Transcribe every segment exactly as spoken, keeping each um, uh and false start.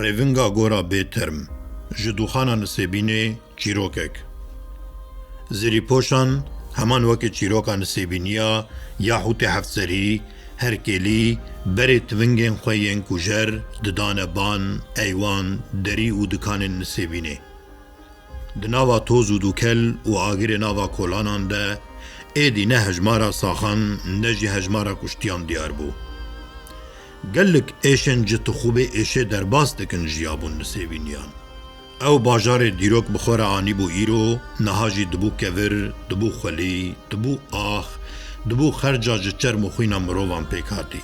Rêvinga gora bê term. Ji dûxana Nisêbînê çîrokek. Zirîpoşan heman wekî çîroka Nisêbîniya ya hûtê heft serî, herkêlî, berê tivingên xwe yên kujer didane ban, eywan, derî û dikanên Nisêbînê. Di nava toz û dûkel û agirê nava kolanan de êdî ne hejmara saxan ne jî hejmara kuştiyan diyar bû. Gelek êşên ji tixûbê êşê derbas dikin jiyabûn Nisêbîniyan. Ew bajarê dîrok bi xwe re anîbû îro, niha jî dibû kevir, dibû xwelî, dibû ax, dibû xerca ji çerm û xwîna mirovan pêk hatî.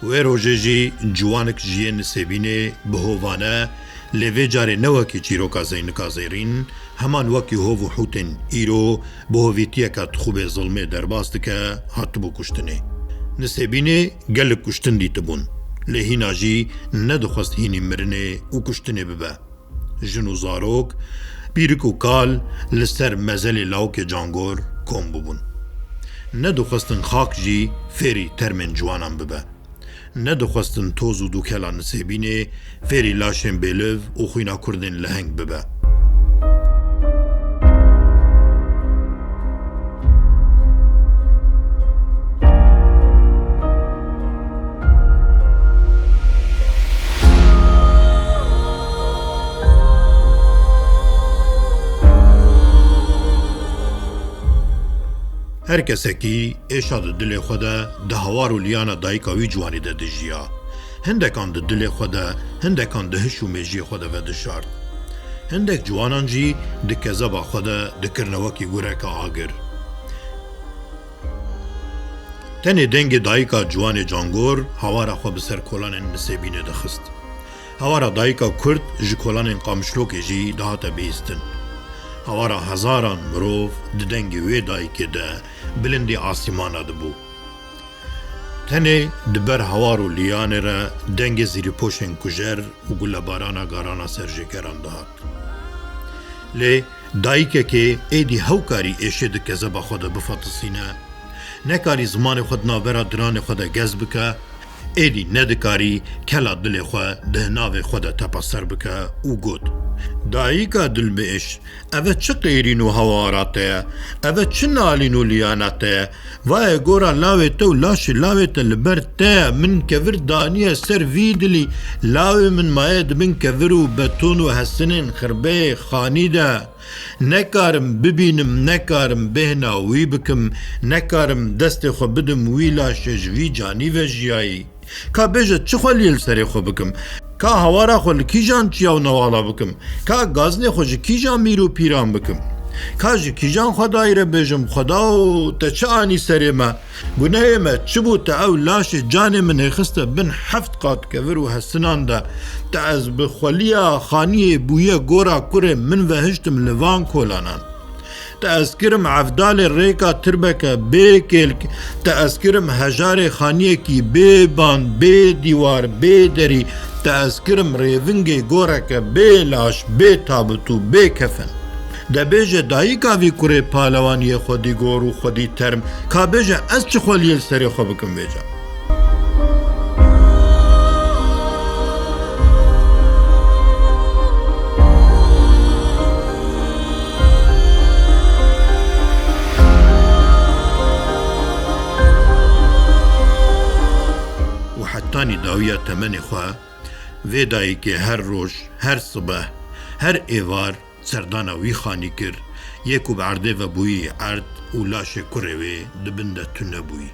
Wê rojê jî ciwanek ji yê Nisêbînê bi hovane, lê vê carê ne wekî çîroka Zeynika Zêrîn, heman wekî hov û hûtên îro bi hovîtiyeke tixûbê zilmê derbas dike, hatibû kuştinê. Nisêbînê gelek kuştin dîtibûn, lê hîna jî nedixwest hînî mirinê û kuştinê bibe. Jin û zarok, pîrik û kal li ser mezelê lawikê Cangor kom bûbûn. Nedixwestin xak jî fêrî termên ciwanan bibe. Nedixwestin toz û dûkela Nisêbînê fêrî laşên bêliv û xwîna kurdên leheng bibe. Her kesekî êşa di dilê xwe de, di hawar û liyana dayika wî ciwanî de dijiya. Hindekan di dilê xwe de, hindekan di hiş û mêjiyê xwe de vedişart. Hindek ciwanan jî di kezeba xwe de dikirine wekî gureka agir. Tenê dengê dayika ciwanê Cangor hawara xwe bi ser kolanên Nisêbînê dixist. Hawara dayika Kurd ji kolanên Qamişlokê jî dihate bihîstin. Hawara hezaran mirov di dengê wê dayikê de bilindî asîmana dibû. Tenê di ber hawar û liyanê re dengê zîrîpoşên kujer û gulebarana garana serjêkeran dihat. Lê dayikekê êdî hewkarî êşê di kezeba xwe de bifetisîne, nekarî zimanê xwe di navbera diranê xwe de gez bike, êdî nedikarî kela dilê xwe di hinavê xwe de tepeser bike û got, Dayika dilbêş, eve çi qêrîn û hawara te ye? Eve çi nalîn û liyana te ye? Vaye gora lawê te û laşê lawê te li ber te ye. Min kevir daniye ser vî dilî. Lawê min maye di bin kevir û beton û hesinên xirbeyê xanî de. Nekarim bibînim, nekarim bêhna wî bikim, nekarim destê xwe bidim wî laşê ji vî canî vejiyayî. Ka bêje çi xweliyê li serê xwe bikim? Ka hawara xwe li kîjan çiya û newala bikim? Ka gazinê xwe ji kîjan mîr û pîran bikim? Ka ji kîjan Xwedayî re bêjim, Xwedao, te çi anî serê me? Gunehê me çi bû te ew laşê canê min hêxiste bin heft qat kevir û hesinan de? Te ez bi xweliya xaniyê bûye gora kurê min ve hiştim li van kolanan. Te ez kirim evdalê rêka tirbeke bê kêlk, te ez kirim hejarê xaniyekî bê ban, bê dîwar, bê derî, te ez kirim rêvingê goreke bê laş, bê tabut û bê kefen. De bêje dayika vî kurê palewaniyê xwedî gor û xwedî term, ka bêje ez çi xweliyê li serê xwe bikim vêca? Û hetanî dawiya temenê xwe, vê dayikê her roj, her sibeh, her êvar, serdana wî xanî kir, yê ku bi erdê ve bûyî erd û laşê kurê wê di bin de tune bûyî.